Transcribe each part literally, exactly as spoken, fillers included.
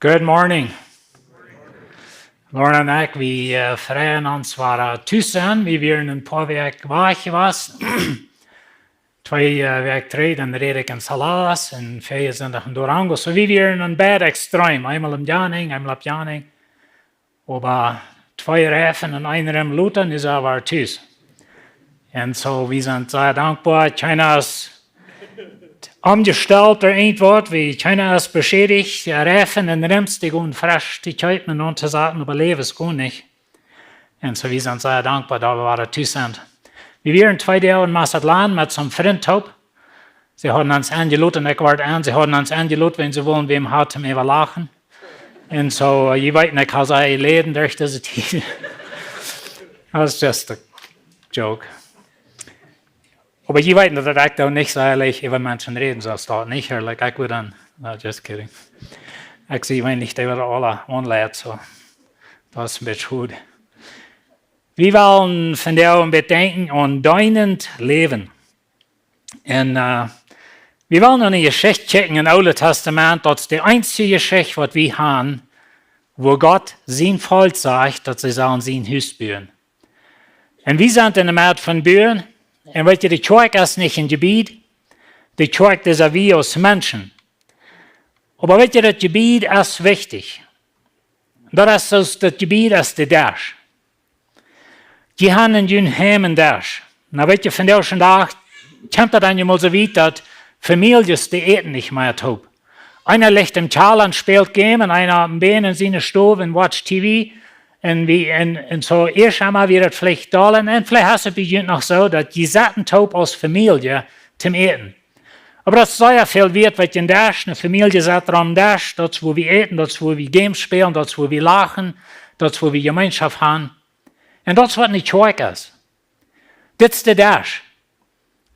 Good morning. Lauren un ekj, wie äh, freien ons wada tus to sennen. Wie wieren een poa Wäakj wajch jewast. Twee äh, Wäakj trigj, dan räd ekj en Salas un veaje sent en Durango. Soo, wie wieren en beid extrem. Eemol em Janing, eemol opp Janing. Oba twee Reifen un een Rim lota, nu sent wie tus. Un soo, wie sent sea dankboa. Kjeena es omjestalt ooda irjentwaut, wie, kjeena es beschädicht. De Reifen un Rims, dee gonen fresch to kjeepen un auntosaten, oba Läwen es goot nich. Un soo, wie sent sea dankboa, daut wie wada tus sent. Wie wieren twee Doag en Mazatlan met soon Frint toop. See hauden ons enjelot un ekj wort en, see hauden ons enjelot, wan see wullen wäm haben toom äwalachen. Un soo, äh, jie weeten, ekj hab sea jeläden derch dise Tiet. That's just a joke. Oba jie weeten, daut ekj dan nich sea leicht äwa Menschen räden, soo es daut nich, like, ekj wudd dan, no, just kidding. Ekj sie weinich, dee woaren aule aunleiden, soo. Daut es een bät goot. Wie wellen vondoag een bät denkjen aun deenent Läwen. Un äh, wie wellen eene Jeschicht kjikjen em Oolen Tastament, daut es de eensje Jeschicht, waut wie haben, wua Gott sien Volkj sajcht, daut see sellen sien Hus buen. Un wie sent en de Medd von buen, un weet jie, de Kjoakj es nich een Jebied, de Kjoakj, daut sent wie aus Menschen. Oba weet jie, daut Jebied es wichtich. Daut es soo, daut Jebied es de Desch. Jie haben en jun Heim en Desch. Nu weet jie, vondoag dän Dach kjemt daut dan eemol soo wiet, daut Famieljes, dee äten nich mea toop. Eena licht em Kjalla un spält Game un eena opp em Bad en siene Stow un watch T V. Un wie, un, un soo, ieescht emol wia daut veleicht doll. Un, un veleicht es et bie junt noch soo, daut jie sitten toop aus Famielje toom Äten. Oba daut es sea väl wieet, waut jie en Desch, eene Famielje sett rom Desch, daut es wua wie äten, daut es wua wie Games spälen, daut es wua wie lachen, daut es wua wie Jemeenschoft haben. Un daut es waut eene Kjoakj es. Dit es de Desch.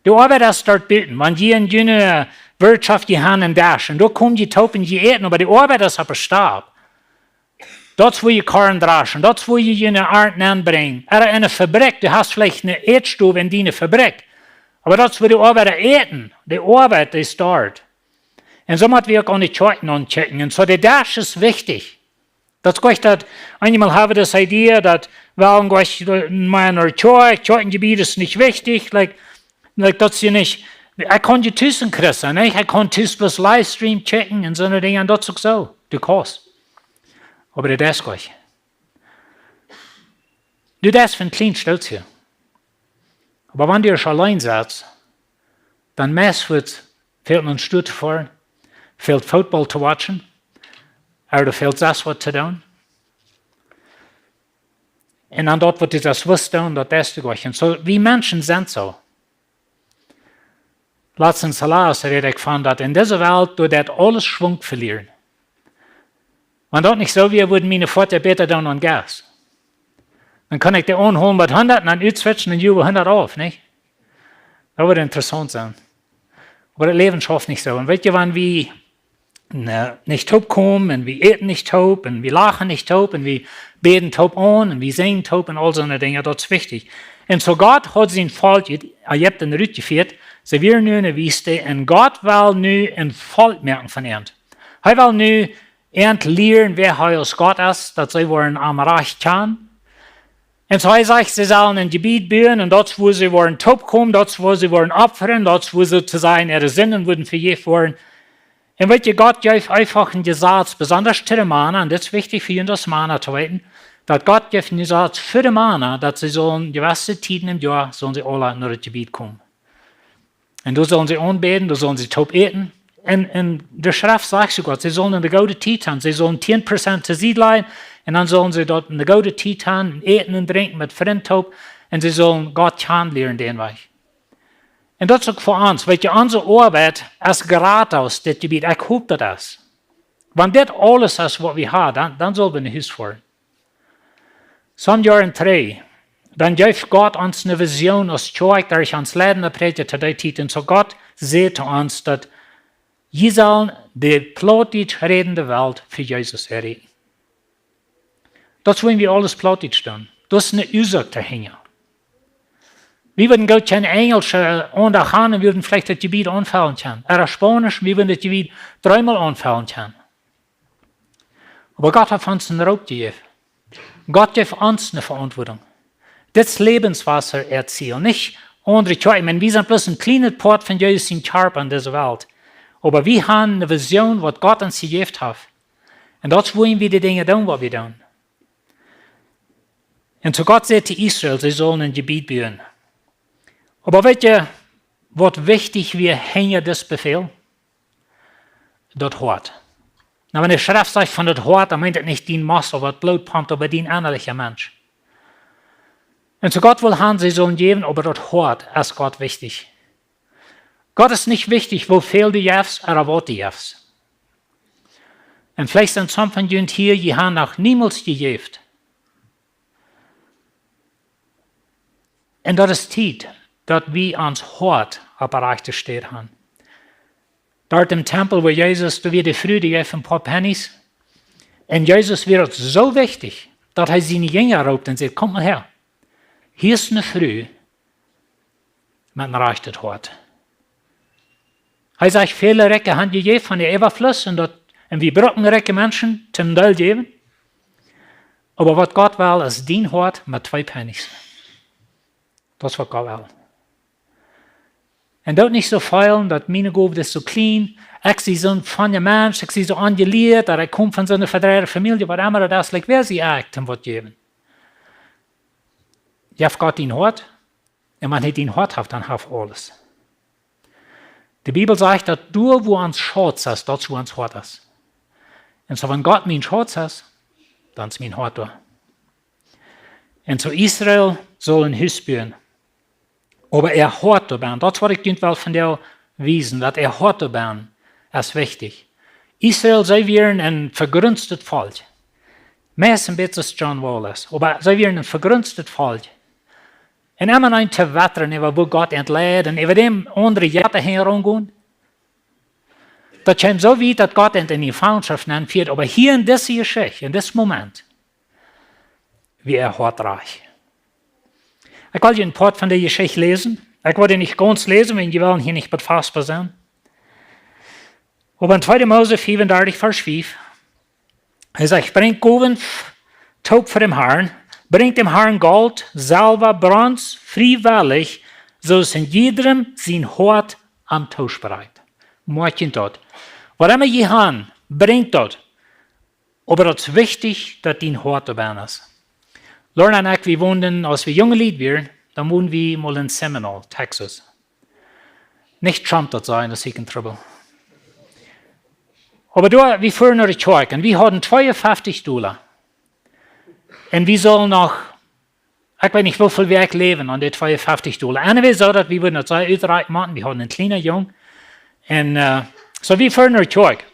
De Oabeit es doa buten, wan jie en june Wirtschoft, jie haben en Desch. Un doa komen jie toop un jie äten, oba de Oabeit es opp de Stap. Daut es wua jie Korn dreschen, daut es wua jie june Arnt nenbrinjen. Ooda en eene Fabrikj, du hast veleicht eene Ätstow en diene Fabrikj. Oba daut es wua de Oabeida äten, de Oabeit es doa. Un soo mott wie uk aun de Kjoakj aunchecken. Un soo de Desch es wichtich. Daut es goot, daut eenjemol haben dise Idee, daut wie gonen goot mea no Kjoakj, Kjoakjenjebied es nich wichtich, like, like, daut es nich, ekj kaun je tus en Christ sennen, nä? Ekj kaun tus bloos Livestream checken un soone Dinja, un daut es uk soo, du kaust. Oba daut es goot. Du, daut es fa een kjlien Stootje. Oba wan du auleen sitst, dan meist woat fält no Stua to foaren, fält Football to watchen, ooda fält sest waut to doonen. Un aun daut, waut du sest wust doonen, daut deist du goanich. Un soo, wie Menschen sent soo. Latst en Salas räd ekj von, daut en dise Welt, doa deit aules Schwunk velieren. Wan daut nich soo wia, wudden miene Foot bäta doonen aun Gas. Dan kunn ekj dee aunhoolen bie hundat un dan utswitchen un jubel hundat auf, nich? Daut wudd interessaunt sennen. Oba daut Läwen schauft nich soo. Un weet jie, wan wie, nä, nich toop komen un wie äten nich toop un wie lachen nich toop un wie bäden toop aun un wie sinjen toop un aul soone Dinja, daut es wichtich. Un soo Gott haud sien Volkj ut Ägipten rutjefieet, see wieren nu en de Wiest un Gott well nu een Volkj moaken von an. Hee well nu an lieren, wäa hee aus Gott es, daut see woaren am rajcht kjanen. Un soo hee sajcht, see sellen een Jebied buen, un daut es, wua see woaren toop komen, daut es, wua see woaren opfren, daut es, wua see to sajen, äare Sinden wudden vejäft woaren. Un weet jie, Gott jeef eefach een Jesaz, besonda fa de Mana, un dit es wichtich fa junt aus Mana to weeten, daut Gott jeef een Jesaz fa de Mana, daut see sullen jewesse Tieden em Joa, sullen see aula no daut Jebied komen. Un doa sullen see aunbäden, doa sullen see toop äten. Un, un de Schreft sajcht soogoa, see sullen en de goode Tiet han, see sullen tieen Prozent to Sied lajen, un dan sullen see doa en de goode Tiet han, äten un drinkjen met Frind toop, un see sullen Gott kjanen lieren dän Wajch. Un daut es uk fa ons, weet jie, onse Oabeit es jrata aus dit Jebied, ekj hop daut es. Wan dit aules es, waut wie haben, dan, dan sell wie no Hus foaren. Some Joaren trigj, dan jeef Gott ons eene Vision aus Kjoakj, derch ons leidenden Prädja to dee Tiet. Un soo Gott säd to ons, daut jie sellen de Plautdietsch rädende Welt fa Jesus erreichen. Daut es, wan wie aules Plautdietsch doonen. Daut es eene Uasoak doahinja. Wie wudden goot kjeene enjelsche Aundacht han un wie wudden veleicht daut Jebied aunfaulen kjennen. Ooda Spaunisch, wie wudden daut Jebied dreemol aunfaulen kjennen. Oba Gott haft ons een Roop jejäft. Gott jeef ons eene Veauntwuatunk. Dit es Lebenswasser, äa Ziel. Nich aundre Kjoakjen. Wie sent bloos een kjlienet Poat von Jesus sien Kjarpa en dise Welt. Oba wie haben eene Vision, waut Gott ons jejäft haft. Un daut es wuarom wie de Dinja doonen, waut wie doonen. Un soo Gott säd to Israel, see sullen een Jebied buen. Oba weet jie, waut wichtich wia hinja dit Befäl? Daut Hoat. Nu, wan de Schreft sajcht von daut Hoat, dan meent daut nich dien Muskel, waut Bloot pompt, oba dien ennalichet Mensch. Un soo Gott well haben, see sullen jäwen, oba daut Hoat es Gott wichtich. Gott es nich wichtich, woo väl du jefst ooda waut du jefst. Un veleicht sent some von junt hia, jie haben noch niemols jejäft. Un daut es Tiet, daut wie ons Hoat opp de rajchte Städ haben. Doa em Tempel, wua Jesus, doa wia de Fru, dee jeef een poa Pennies. Un Jesus wia daut soo wichtich, daut hee siene Jinja roopt un säd: "Komt mau häa. Hia es eene Fru met een rajchtet Hoat." Hee sajcht, väle Rikje haben jejäft von äa Äwafluss un daut, un wie brucken rikje Menschen toom Deel jäwen. Oba waut Gott well, es dien Hoat met twee Pennies. Daut es waut Gott well. Un daut nich soo feelen, daut miene Gow es soo kjlien, ekj sie soon feina Mensch, ekj sie soo aunjelieet, ooda ekj kom von soone vedreide Famielje, waut emma daut es, like, wäa sie ekj, toom waut jäwen? Jeff Gott dien Hoat, un wan hee dien Hoat haft, dan haft hee aules. De Bibel sajcht, daut doa, wua ons Schauz es, daut es, wua ons Hoat es. Un soo, wan Gott mien Schauz es, dan es mien Hoat doa. Un soo Israel sull een Hus buen. Oba äa Hoat doabennen, daut es waut ekj junt well vondoag wiesen, daut äa Hoat doabennen es wichtich. Israel, see wieren een vegrunstet Volkj. Meist een bät aus John Wallace, oba see wieren een vegrunstet Volkj. Un emma aun to wettren äwa wua Gott an leid un äwa däm aundre Jetta hinjaraungonen. Daut kjeem soo wiet, daut Gott an en Jefangenschoft nenfieed, oba hia en dise Jeschicht, en dit Moment, wia äa Hoat rajcht. Ekj well junt een Poat von de Jeschicht läsen. Ekj woa dee nich gaunz läsen, wiels jie wellen hia nich bie fastboa sennen. Oba en tweede Mose fiefundartich, Varsch fief, hee sajcht: "Brinjt Gowen f-, toop fa däm Harn, brinjt däm Harn Golt, Selwa, Bronz, friewellich, soo aus en jiedrem sien Hoat am toosprakjt." Moakjt daut. Waut emma jie haben, brinjt daut. Oba daut es wichtich, daut dien Hoat doabennen es. Lorna un ekj, wie wonden, aus wie junge Lied wieren, dan wonden wie mol en Seminole, Texas. Nich Trump daut sajen, daut es ekj en Trubbel. Oba doa, wie fuaren no de Kjoakj un wie hauden tweeunfeftich Dolla. Un wie sullen noch, ekj weet nich, woo väl wie läwen aun dee tweeunfeftich Dolla. Anyway, soo daut wie wudden daut sea utrakjnen motten, wie hauden een kjliena Jung. Un, äh, soo wie fuaren no de Kjoakj.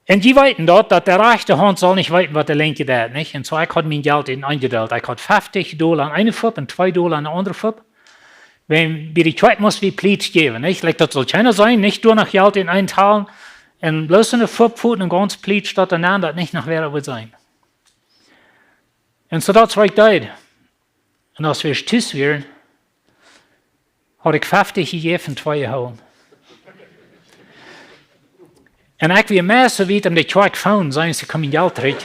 Un jie weeten daut, daut de rajchte Haunt saul nich weeten, waut de linkje deit, nich? Un soo, ekj haud mien Jelt enjedeelt. Ekj haud feftich Dolla aun eene Fupp un twee Dolla aun de aundre Fupp. Wan wie de Kjoakj musten wie Plietsch jäwen, nich? Like, daut saul kjeena sennen, nich doa noch Jelt enenn talen. Un bloos enne Fupp foten un gaunz Plietsch, daut de Naun daut nich noch wada wudd sennen. Un soo daut es waut ekj deed. Un aus wie tus wieren, haud ekj feftich jejäft un twee jehoolen. Un ekj wia meist soo wiet om de Kjoakj to fonen, sennen see komen Jelt trigj.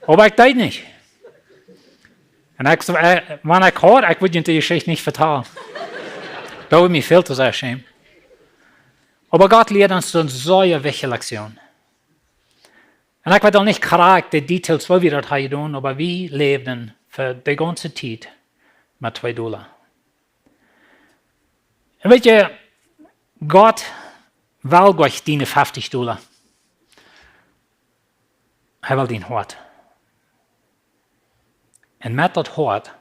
Oba ekj deed nich. Un ekj, äh, wan ekj haud, ekj wudd junt de Jeschicht nich vetalen. Daut wudd mie väl to sea schämen. Oba Gott lieet ons soone sea wichtje Lektion. Un ekj weet aul nich krakjt de Details, woo wie daut haben jedonen, oba wie läwden fa de gaunze Tiet met twee Dolla. Un weet jie, Gott well nich diene feftich Dolla. Hee well dien Hoat. Un met daut Hoat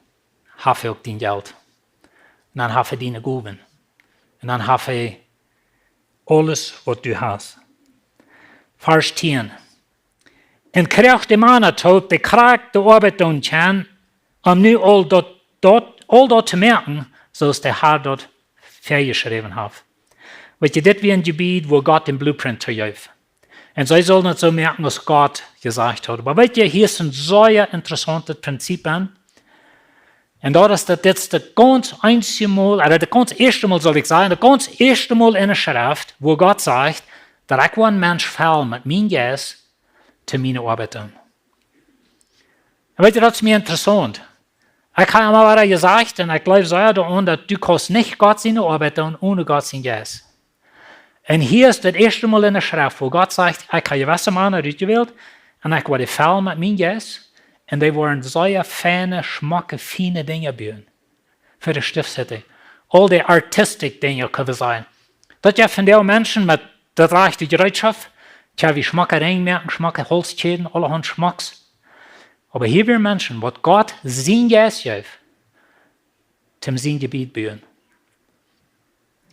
haft hee uk dien Jelt. Un dan haft hee diene Gowen. Un dan haft hee aules, waut du hast. Varsch tieen. Un kjricht de Mana toop, dee krakjt de Oabeit doonen kjennen, om nu aul daut, daut, aul daut to moaken, soo aus de Har daut väajeschräwen haft. Weet jie, dit wia een Jebied, wua Gott dän Blueprint too jeef. Un see sullen daut soo moaken, aus Gott jesajcht haud. Oba weet jie, hia es een sea interessauntet Prinzip aun. Un daut es, daut dit es daut gaunz eensje Mol, ooda daut gaunz ieeschte Mol, saul ekj sajen, daut gaunz ieeschte Mol enne Schreft, wua Gott sajcht, daut ekj woa een Mensch fellen met mienen Jeist, to miene Oabeit doonen. Un weet jie, daut es mie interessaunt. Ekj hab emma wada jesajcht, un ekj jleew sea doaraun, daut du kaust nich Gott siene Oabeit doonen one Gott sien Jeist. Un hia es daut ieeschte Mol enne Schreft, wua Gott sajcht: "Ekj hab jewesse Mana rutjewält, un ekj woa dee fellen met mienen Jeist, un dee woaren sea feine, schmocke, fiene Dinja buen fa de Stiftshitte." Aul dee artistic Dinja, kjenn wie sajen. Daut jeft vondoag Menschen met daut rajchte Jereetschoft, tja, wie schmocke Rinj moaken, schmocke Holzkjäden, aulahaunt Schmocks. Oba hia wieren Menschen, waut Gott sien Jeist jeef, toom sien Jebied buen.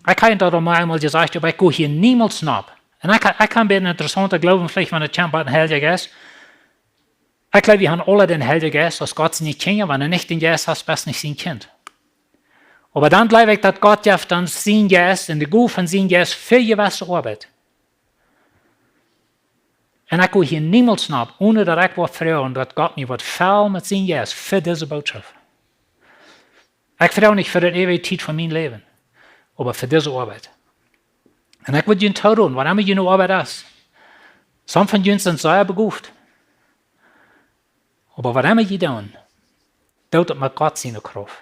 Ekj hab daut aul mol eemol jesajcht, oba ekj go hia niemols nopp. Un ekj, ekj hab een bät interessaunten Gloowen, veleicht, wan et kjemt bie dän Heiljen Jeist. Ekj jleew, wie haben aule dän Heiljen Jeist aus Gott siene Kjinja, wan du nich dän Jeist hast, best nich sien Kjint. Oba dan jleew ekj, daut Gott jeft dan sien Jeist un de Gow von sien Jeist fa jewesse Oabeit. Un ekj go hia niemols nopp, one daut ekj woa froagen, daut Gott mie woat fellen met sien Jeist fa dise Bootschoft. Ekj froag nich fa de eewje Tiet von mien Läwen, oba fa dise Oabeit. Un ekj wudd junt toroden, waut emma june Oabeit es. Somje von junt sent sea begoft. Oba waut emma jie doonen, doot et met Gott siene Krauft.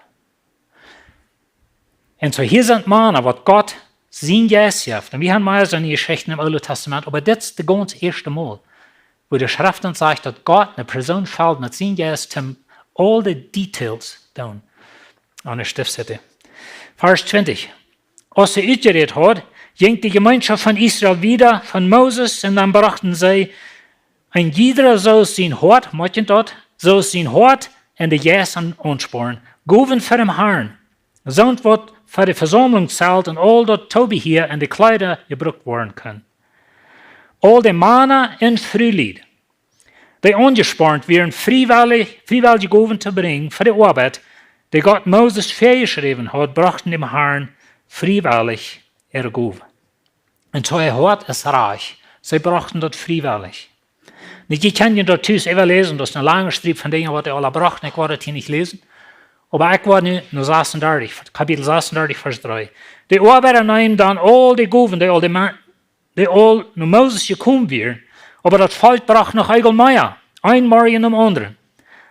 Un soo hia sent Mana, waut Gott sien Jeist jeft. Un wie haben mea soone Jeschichten em Oolen Testament, oba dit es daut gaunz ieeschte Mol, wua de Schreft ons sajcht, daut Gott eene Persoon felt met sien Jeist, om aul de Details doonen aun de Stiftshitte. Varsch twintich. Aus hee utjerät haud, jinkj de Jemeenschoft von Israel wieda von Moses, un dan brochten see, een jieda soo aus sien Hoat, moakjt daut, soo aus sien Hoat un de Jeist am aunspornd, Gowen fa dän Harn, soont waut fa de Vesaumlungszelt un aul daut Toobehia un de Kjleeda jebrukt woaren kunn. Aul de Mana un Frulied, dee aunjespornt wieren, friewellich, friewellich Gowen to brinjen fa de Oabeit, dee Gott Moses väajeschräwen haud, brochten däm Harn friewellich äare Gow. Un soo äa Hoat es rajcht. See brochten daut friewellich. Nu, jie kjennen daut tus äwaläsen, daut es eene lange Striep von Dinja, waut dee aula brochten. Ekj woa daut hia nich läsen. Oba ekj woa nu no sasuntachentich, Kapitel sasuntachentich, Varsch dree. De Oabeida neemen dan aul de Gowen, dee aul de Ma-, dee aul no Moses jekomen wieren, oba daut Volkj brocht noch eemol mea, een Morjen nom aundren,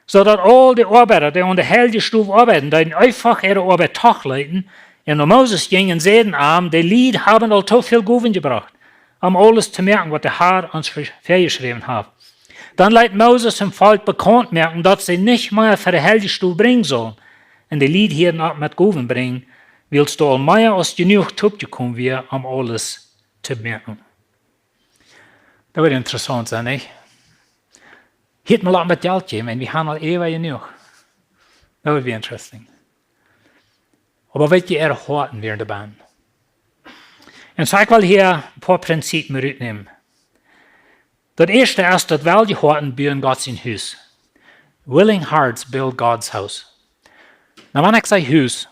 soo daut aul de Oabeida, dee aun de Heilje Stow oabeiden, dee eefach äare Oabeit toch leeten un no Moses jinjen, säden am: "De Lied haben aul too väl Gowen jebrocht, om aules to moaken, waut de Har ons ve-, väajeschräwen haft." Dan leet Moses daut Volkj bekaunt moaken, daut see nich mea fa de Heilje Stow brinjen sullen. Un de Lied hieeden opp met Gowen brinjen, wiels doa aul mea aus jenuach toopjekomen wia, om aules to moaken. Daut wudd interessaunt sennen, nich? Hieet mol opp met Jelt jäwen, wie haben aul eewich jenuach. Daut wudd be interesting. Oba weet jie, äare Hoaten wieren doabie. Un soo, ekj well hia een poa Prinzipien rutnämen. Daut ieeschte es, daut welje Hoaten buen Gott sien Hus. Willing hearts build God's house. Nu, wan ekj saj Hus,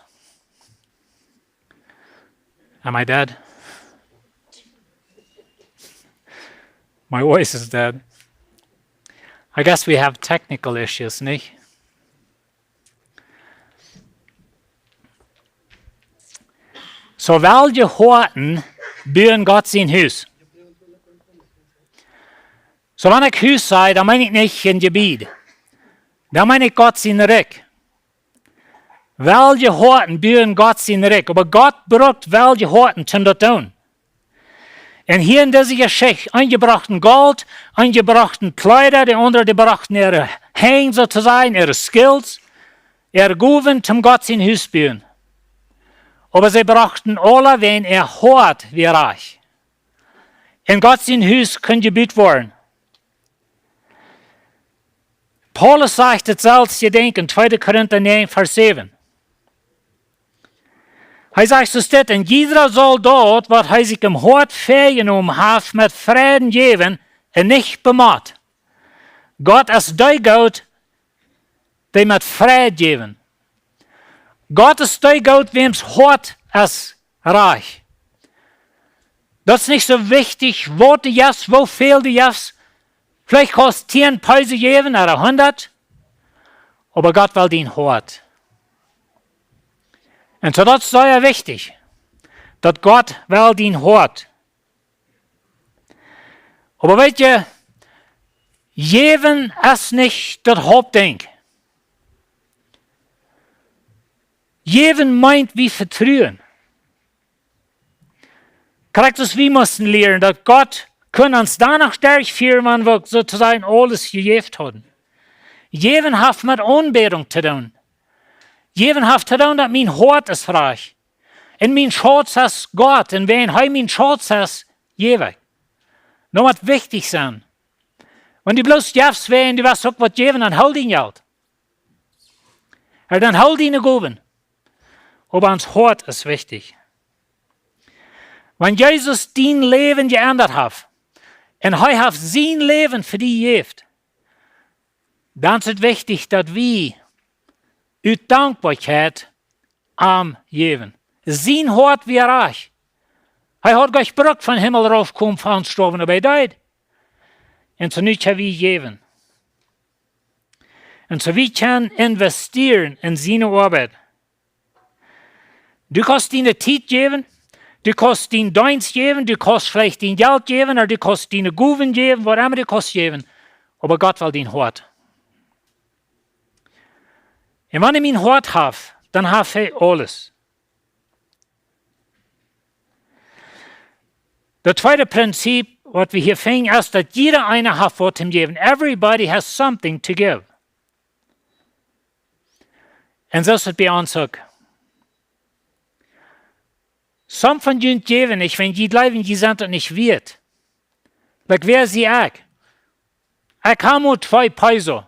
am I dead? My voice is dead. I guess we have technical issues, nich? Soo, welje Hoaten buen Gott sien Hus? Soo, wan ekj Hus saj, dan meen ekj nich een Jebied. Dan meen ekj Gott sien Rikj. Welje Hoaten buen Gott sien Rikj. Oba Gott brukt welje Hoaten toom daut doonen. Un hia en dise Jeschicht, eenje brochten Golt, eenje brochten Kjleeda, de aundre, dee brochten äare Henj, soo to sajen, äare Skills, äare Gowen toom Gott sien Hus buen. Oba see brochten aulawäajen äa Hoat wia rajcht. Un Gott sien Hus kunn jebut woaren. Paulus sajcht daut selfst, jie denkjen, tweede Korinta näajen, Varsch säwen. Hee sajcht soo dit: "Un jieda saul daut, waut hee sikj em Hoat väajenomen haft, met Freiden jäwen un nich bemott." Gott es dee goot, dee met Freid jäwen. Gott es dee goot, wäms Hoat es rajcht. Daut es nich soo wichtich, waut du jefst, woo väl du jefst. Veleicht kaust tieen Peso jäwen ooda hundat, oba Gott well dien Hoat. Un soo, daut es sea wichtich, daut Gott well dien Hoat. Oba weet jie, Jäwen es nich daut Hauptdinkj. Jäwen meent, wie vetruen. Krakjt aus wie musten lieren, daut Gott kunn ons doano derchfieren, wan wie soo to sajen aules jejäft hauden. Jäwen haft met Aunbädunk to doonen. Jäwen haft to doonen, daut mien Hoat es rajcht. Un mien Schauz es Gott. Un wan hee mien Schauz es, jäw ekj. Nu, waut wichtich es, wan du bloos jefst, wan du west uk waut jäwen, dan hool dien Jelt. Ooda dan hool diene Gowen. Oba ons Hoat es wichtich. Wan Jesus dien Läwen jeendat haft, un hee haft sien Läwen fa die jejäft, dan es et wichtich, daut wie ut Dankboakjeit am jäwen. Sien Hoat wia rajcht. Hee haud nich jebrukt vom Himmel raufkomen fa ons stoawen, oba hee deed. Un soo nu kjenn wie jäwen. Un soo wie kjennen investieren en siene Oabeit. Du kaust diene Tiet jäwen, du kaust dien Deenst jäwen, du kaust veleicht dien Jelt jäwen, ooda du kaust diene Gowen jäwen, waut emma du kaust jäwen. Oba Gott well dien Hoat. Un wan hee mien Hoat haft, dan haft hee aules. Daut tweede Prinzip, waut wie hia finjen, es, daut jieda eena haft waut toom jäwen. Everybody has something to give. Un soo es et bie ons uk. Some von junt jäwen nich, wan jie jleewen, jie sent daut nich wieet. Like, wäa sie ekj? Ekj hab mau twee Peso.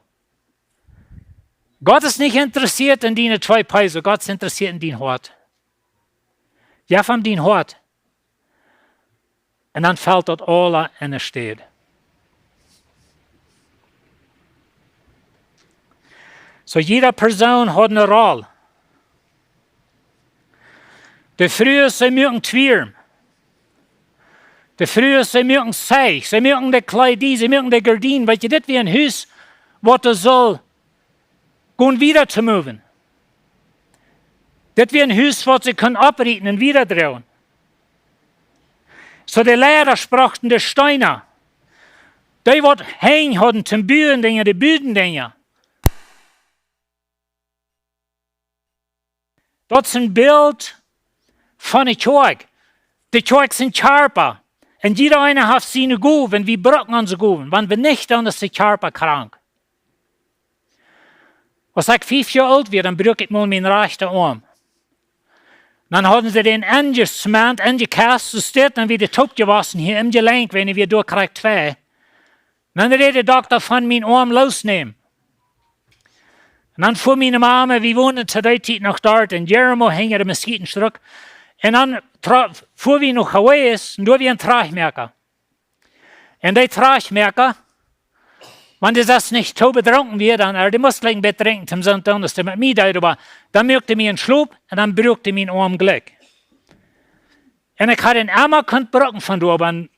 Gott es nich interessieet en diene twee Peso. Gott es interessieet en dien Hoat. Jeff am dien Hoat. Un dan felt daut aula enne Städ. Soo, jieda Persoon haud eene Roll. De Frues, see muaken Twieren. De Frues, see muaken Zeich, see muaken de Kjleeda, see muaken de Gardien. Weetst du, dit wia een Hus, waut doa sull gonen wieda to moven. Dit wia een Hus, waut see kunnen opprieten un wieda droagen. Soo de Leidasch brochten de Steena. Dee, waut Henj hauden toom buen Dinja, de buden Dinja. Daut es een Bilt von de Kjoakj. De Kjoakj es een Kjarpa. Un jieda eena haft siene Gow, un wie brucken onse Gowen. Wan wie nich, dan es de Kjarpa krank. Aus ekj fief Joa oolt wia, dan bruak ekj mol mienen rajchten Oam. Dan hauden see dän enjesement, enjekjast, soo steit, dan wia dee toopjewossen hia em Jelenkj, wan ekj wia doa krakjt twee. Dan deed de Dokta von mienen Oam loosnämen. Un dan fua miene Mame, wie wonden to dee Tiet noch doa en Jerome, hinja de Meschieten trigj. Un dan tra-, fua wie no Hawaii, un doa wia een Trajchtmoaka. Un dee Trajchtmoaka, wan dee sest nich too bedrunken wia, dan, ä, dee must jlikj een bät drinkjen, toom sent dan, aus dee met mie deed, oba dan muak dee mie een Schlop un dan bruak dee mienen Oam jlikj. Un ekj haud dän emma kunt brucken von doa, oba een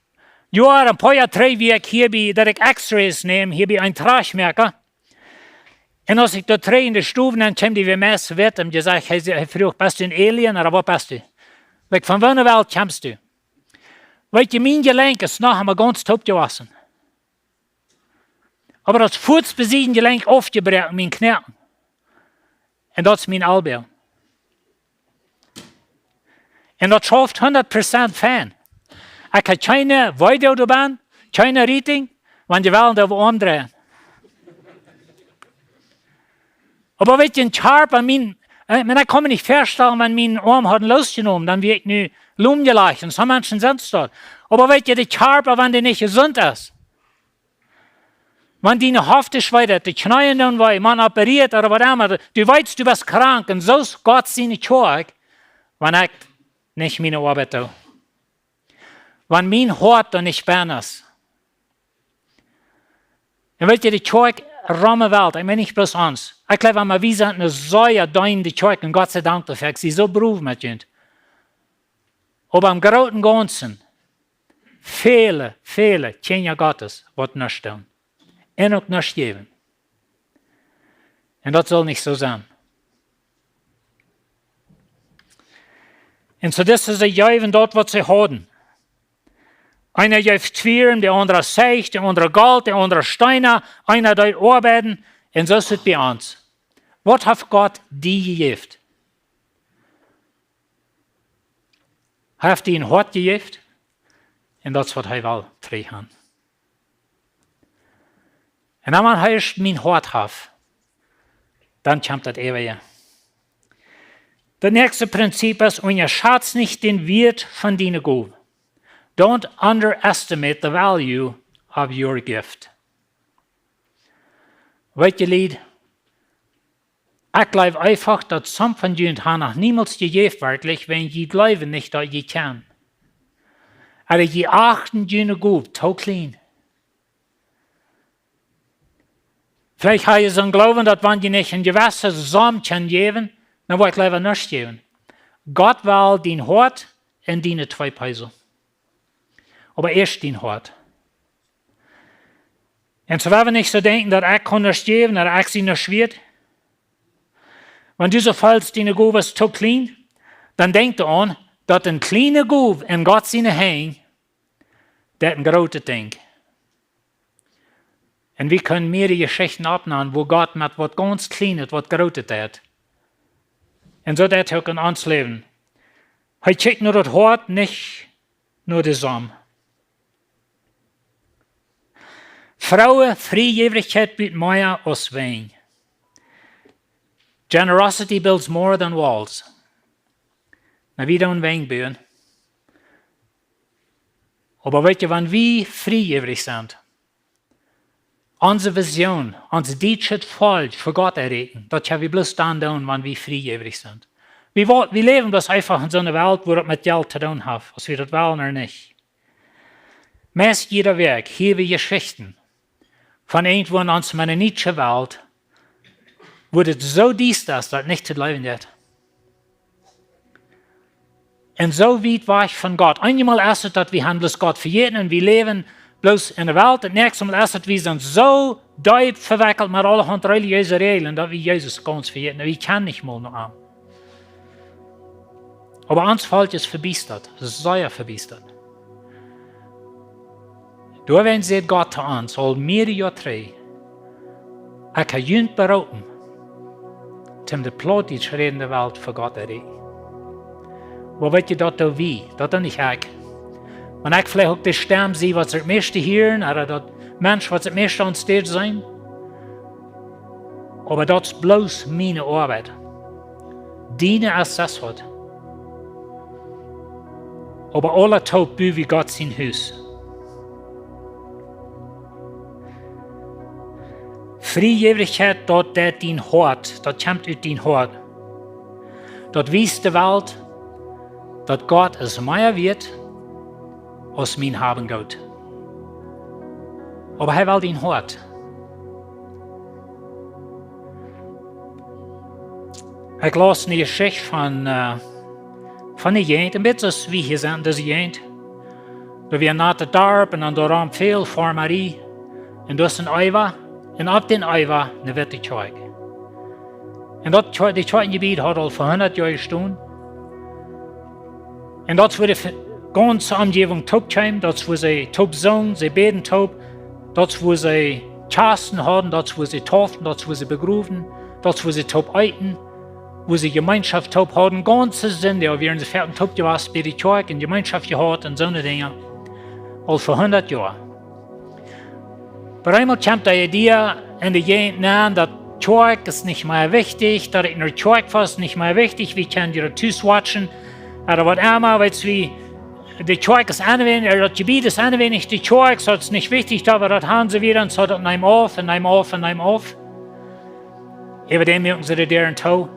Joa, een poa Joa trigj wia ekj hia bie, daut ekj X-rays neem, hia bie een Trajchtmoaka. Un aus ekj doa trigj en de Stow, dan kjeem dee wada met, un jesajcht, hee, hee fruach: "Best du een Alien, ooda waut best du? Like, von woone Welt kjemst du?" Weetst du, mien Jelenkj es noch emma gaunz toopjewossen. Oba daut es fuaz bie siene Jelenkj aufjebroaken, mien Knoaken. Un daut es mien Ellboog. Un daut schauft hundat Prozent fein. Ekj hab kjeene Weedoag doabie, kjeene Rietinj, wan jie wellen daut omdreien. Oba weetst du, een Kjarpa, mien, ä, ekj kaun mie nich väastalen, wan mienen Oam hauden loosjenomen, dan wia ekj nu lomjelajcht. Un soo Menschen sent daut. Oba weetst du, de Kjarpa, wan dee nich jesunt es, wan diene Hoft schwieet, de Kjneeen doonen wee, maun operieet ooda waut emma, du weetst, du best krank, un soo es Gott siene Kjoakj, wan ekj nich miene Oabeit doo. Wan mien Hoat doa nich bennen es. Un weetst du, de Kjoakj rom de Welt, ekj meen nich bloos ons. Ekj jleew emma, wie sent eene sea deenende Kjoakj un Gott sie Dank doafäa, ekj sie soo proud met junt. Oba em grooten Gaunzen, väle, väle Kjinja Gottes waut nuscht doonen. Un uk nuscht jäwen. Un daut saul nich soo sennen. Un soo, dit es de Jeewen daut waut see hauden. Eena jeef Twieren, de aundra Seich, de aundra Golt, de aundra Steena, eena deed oabeiden. Un soo es et bie ons. Waut haft Gott die jejäft? Hee haft die een Hoat jejäft. Un daut es waut hee well trigj han. Un dan, wan hee ieescht mien Hoat haft, dan kjemt daut äwaje. Daut näakjste Prinzip es: Unjaschazt nich dän Wieet von diene Gow. Don't underestimate the value of your gift. Weet jie, Lied, ekj jleew eefach, daut some von junt han noch niemols jejäft werkjlich, wiels jie jleewen nich, daut jie kjennen. Ooda jie achten june Gow too kjlien. Veleicht ha jie soon Gloowen, daut wan jie nich eene jewesse Som kjennen jäwen, dan woa ekj leewa nuscht jäwen. Gott well dien Hoat un diene twee Peso. Oba ieescht dien Hoat. Un soo woa wie nich soo denkjen, daut ekj kaun nuscht jäwen, daut ekj sie nuscht wieet. Wan du soo feelst, diene Gow es too kjlien, dan denkj doaraun, daut eene kjliene Gow en Gott siene Henj, daut es een grootet Dinkj. Un wie kjennen mierere Jeschichten oppnämen, wua Gott met waut gaunz Kjlienet waut Grootet deit. Un soo deit hee uk en ons Läwen. Hee kjikjt no daut Hoat, nich no de Som. Fromme Friejäwrichkjeit but mea aus Wenj. Generosity builds more than walls. Nu, wie doonen Wenj buen. Oba weet jie, wan wie friejäwrich sent, onse Vision, ons dietschet Volkj fa Gott erreichen, daut kjenn wie bloos dan doonen, wan wie friejäwrich sent. Wie, wo-, wie läwen bloos eefach en soone Welt, wua daut met Jelt to doonen haft, aus wie daut wellen ooda nich. Meist jieda Wäakj hia wie Jeschichten von irjentwua en onse mennonitische Welt, wua daut soo diesta es, daut nich to jleewen jeit. Un soo wiet wajch von Gott. Eenjemol es et, daut wie han bloos Gott vejäten un wie läwen bloos en de Welt. Daut näakjste Mol es et, wie sent soo deep vewekjelt met aulahaunt relijeese Räajlen, daut wie Jesus gaunz vejäten. Wie kjennen nich mol no am. Oba ons Volkj es vebiestat, sea vebiestat. Doawäajen säd Gott to ons aul mierere Joa trigj: Ekj hab junt beroopen, toom de plautdietsch rädende Welt fa Gott erreichen. Oba weet jie, daut doo wie, daut doo nich ekj. Wan ekj veleicht uk de Stemm sie, waut see daut mieeschte hieren, ooda daut Mensch, waut see daut mieeschte aun stage seenen. Oba daut es bloos miene Oabeit. Diene es daut waut. Oba aula toop bu wie Gott sien Hus. Friejäwrichkjeit, daut deit dien Hoat, daut kjemt ut dien Hoat. Daut wiest de Welt, daut Gott es mea wieet aus mien Hab un Goot. Oba hee well dien Hoat. Ekj laus eene Jeschicht von, äh, von de Jäajent, een bät aus wie hia sent, dise Jäajent. Doa wia een natet Darp un dan doaromm väl Farmarie. Un doa es een Eewa, un opp dän Eewa eene witte Kjoakj. Un daut Kjoa-, de Kjoakjenjebied haud aul fa hundat Joa jestonen. Un daut es wua de ve-, gaunze Omjäwunk toop kjeem, daut es wua see toop sungen, see bäden toop, daut es wua see Kjasten hauden, daut es wua see deepen, daut es wua see begrowen, daut es wua see toop eeten, wua see Jemeenschoft toop hauden, gaunze Sindach wieren see foaken toop jewast bie de Kjoakj un Jemeenschoft jehaut un soone Dinja. Aul fa hundat Joa. Oba eemol kjemt de Idee en de Jäajent nenn, daut Kjoakj es nich mea wichtich, daut ekj no Kjoakj fua es nich mea wichtich, wie kjennen hia tus watchen, ooda waut emma, weetst, wie, de Kjoakj es eenweinich, ooda daut Jebied es eenweinich, de Kjoakj, soo es nich wichtich, daut wie daut han, soo wieda, un soo daut neem auf un neem auf un neem auf. Äwa däm muaken see de Däaren too.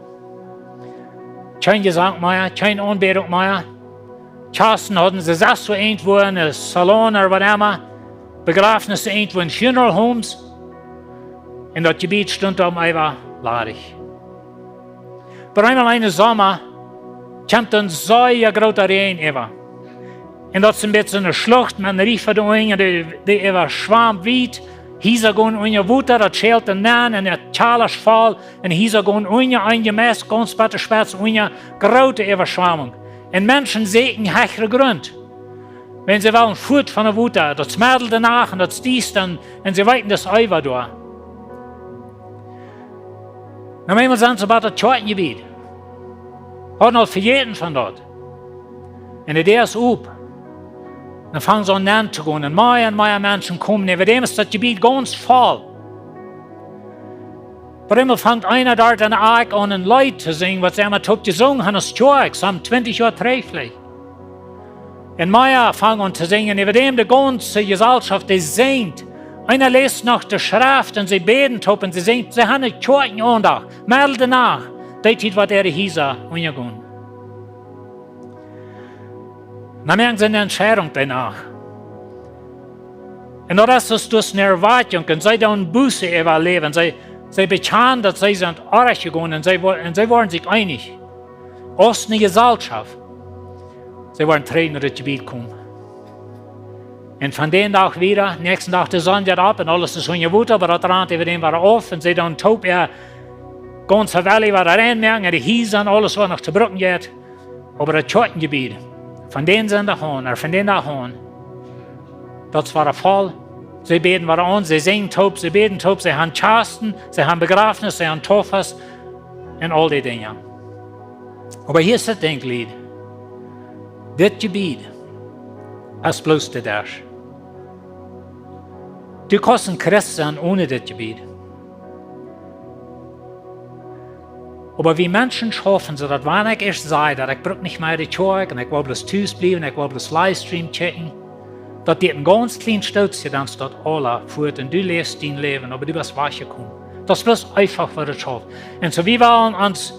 Kjeen Jesank mea, kjeen Aunbädunk mea. Kjasten hauden see sest wua irjentwua en een Salon ooda waut emma. Bejrafnisse irjentwua en funeral homes. Un daut Jebied stunt dan äwa ladich. Oba eemol eenen Somma kjemt een sea groota Räajen äwa. Un daut es een bät soone Schlucht met een Riefa doa unja, dee, dee äwaschwamt wiet. Hiesa gonen unja Wota, daut schält dan nenn un daut Kjalasch voll. Un Hiesa gonen unja, eenje meist gaunz bat de Spetz unja, groote Äwaschwamunk. Un Menschen sieekjen hechre Grunt. Wan see wellen fuat von de Wota, daut es Meddel de Nacht un daut es diesta un see weeten, daut es Eva doa. Nu, eemol sent see bie daut Kjoakjenjebied. Hauden aul vejäten von daut. Un de Däa es op. Dan fangen see aun nenn to gonen. Un mea un mea Menschen komen. Äwadäm es daut Jebied gaunz voll. Oba eemol fangt eena doa enne Akj aun een Leet to sinjen, waut see emma toop jesungen haben aus Kjoakj, some twintich Joa trigj veleicht. Un mea fangen aun to sinjen. Äwadäm de gaunze Jesellschoft, dee sinjt. Eena läst noch de Schreft un see bäden toop un see sinjt. See haben eene Kjoakjenaundacht. Meddel de Nacht. Dee Tiet, waut äare Hiesa unjagonen. Dan moaken see eene Entscheidunk doano. Un daut es, daut es ne Erwakjunk. Un see doonen Buße äwa äa Läwen. See, see bekjanen, daut see sent orrajcht jegonen. Un see, wo-, un see woaren sikj eenich. Aus ne Jesellschoft. See woaren trigj no daut Jebied komen. Un von dän Dach wieda, näakjsten Dach, de Sonn jeit opp un aules es unja Wota, oba daut rant äwadäm wada auf. Un see doonen toop äa gaunze Welt wada reinmoaken, äare Hiesa un aules, waut noch to brucken jeit. Oba daut Kjoakjenjebied, von dän Sindach aun, ooda von dän Dach aun, daut es wada voll. See bäden wada aun, see sinjen toop, see bäden toop, see haben Kjast, see haben Bejrafnis, see haben Tauffest un aul dee Dinja. Oba hia es daut Dinkj, Lied. Dit Jebied es bloos de Desch. Du kaust een Christ sennen onen dit Jebied. Oba wie Menschen schaufen soo, daut wan ekj ieescht saj, daut ekj bruk nich mea de Kjoakj un ekj well bloos tus bliewen, ekj well bloos Livestream kjikjen, daut diet een gaunz kjlien Stootje, dan es daut aula fuat un du läfst dien Läwen, oba du best wajchjekomen. Daut es bloos eefach, waut et schauft. Un soo, wie wellen ons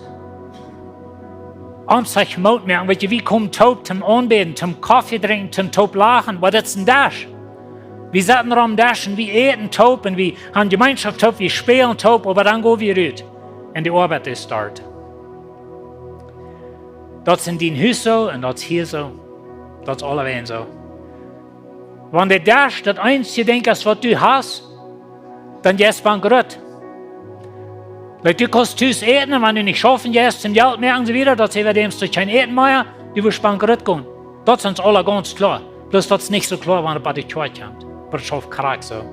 om sikj Moot moaken, weetst, wie komen toop toom aunbäden, toom Koffe drinkjen, toom toop lachen, oba daut es een Desch. Wie sitten rom Desch un wie äten toop un wie haben Jemeenschoft toop, wie spälen toop, oba dan go wie rut. Un de Oabeit es doa. Daut es en dien Hus soo un daut es hia soo. Daut es aulawäajen soo. Wan de Desch daut eensje Dinkj es, waut du hast, dan jeist bankrutt. Like, du kaust tus äten un wan du nich schaufen jeist, toom Jelt moaken un soo wieda, daut es äwadäm, daut du kjeen Äten mea, du woascht bankrutt gonen. Daut es ons aula gaunz kloa. Bloos daut es nich soo kloa, wan et bie de Kjoakj kjemt. Oba et schauft krakjt soo.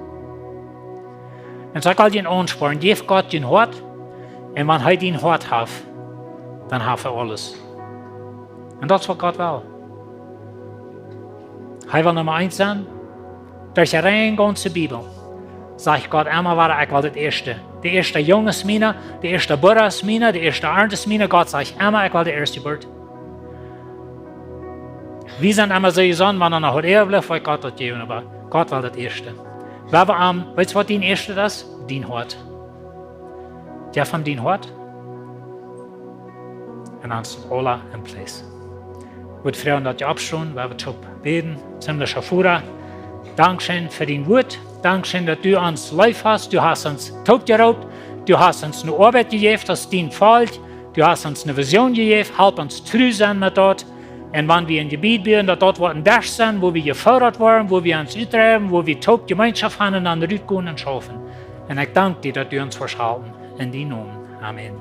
Un soo ekj well die aunspornen, jeff Gott dien Hoat. Un wan hee dien Hoat haft, dan haft hee aules. Un daut es, waut Gott well. Hee well Numma eent sennen. Derch de reine gaunze Bibel sajcht Gott emma wada: "Ekj well daut ieeschte." De ieeschte Jung es miene, de ieeschte Boa es miene, de ieeschte Arnt es miene. Gott sajcht emma: "Ekj well de ieeschte Boa." Wie sent emma soo jesonnen, wan doa noch waut äwablift, well Gott daut jäwen, oba Gott well daut ieeschte. Wie haben am, weetst, waut dien ieeschtet es? Dien Hoat. Jeff am dien Hoat. Un dan es et aula en place. Ekj wudd froagen, daut jie oppstonen, wie woaren toop bäden. Himlischa Voda, dankscheen fa dien Wuat. Dankscheen, daut du ons leef hast. Du hast ons toop jeroopt. Du hast ons eene Oabeit jejäft aus dien Volkj. Du hast ons eene Vision jejäft. Halp ons tru sennen met daut. Un wan wie en Jebied buen, daut daut woat een Desch sennen, wua wie jefoodat woaren, wua wie ons utdreiwen, wua wie toop Jemeenschoft haben un dan rutgonen un schaufen. Un ekj dank die, daut du ons woascht halpen. En dien Nomen. Amen.